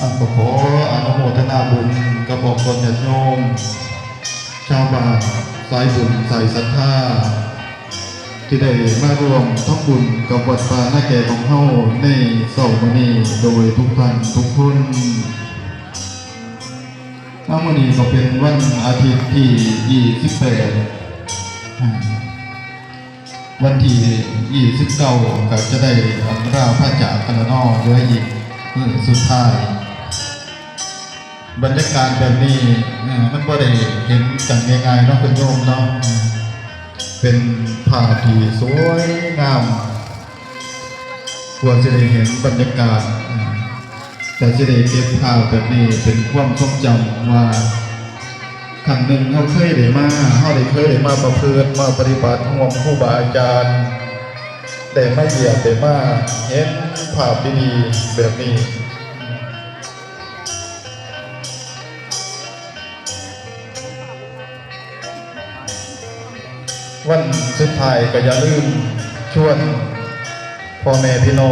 ກໍຂໍອະນຸໂມທະນາບຸນກັບອອກຕົນຍາດໂຍມ ຊາວບ້ານສາຍບຸນສາຍສັດທາ ທີ່ໄດ້ມາຮ່ວມທຳບຸນກັບວັດປ່ານາແກຂອງເຮົາໃນເຊົ້າມື້ນີ້ໂດຍທຸກທ່ານທຸກຄົນ. ເອົາ ມື້ນີ້ກໍເປັນວັນອາທິດທີຍີ່ສິບແປດ ອາ ວັນທີຍີ່ສິບເກົ້າກໍຈະໄດ້ອຳລາພາຈາກກັນແລ້ວເນາະ ເຫຼືອອີກມື້ສຸດທ້າຍ. ບັນຍາກາດແບບນີ້ ເອີ ມັນບໍ່ໄດ້ເຫັນກັນງ່າຍໆເນາະ ຄຸນໂຍມເນາະ. ເປັນພາບທີ່ສວຍງາມ ກວ່າຊິໄດ້ເຫັນບັນຍາກາດ ເອີ ກວ່າຊິໄດ້ເກັບພາບແບບນີ້ເປັນຄວາມຊົງຈຳວ່າ ຄັ້ງໜຶ່ງເຮົາເຄີຍໄດ້ມາ ເຮົາໄດ້ເຄີຍໄດ້ມາປະພຶດ ມາປະຕິບັດຮ່ວມຄູບາອາຈານ ໄດ້ມາຢ້ຽມ ໄດ້ມາເຫັນພາບດີໆແບບນີ້. ວັນສຸດທ້າຍກໍຢ່າລືມຊວນພໍ່ແມ່ພີ່ນ້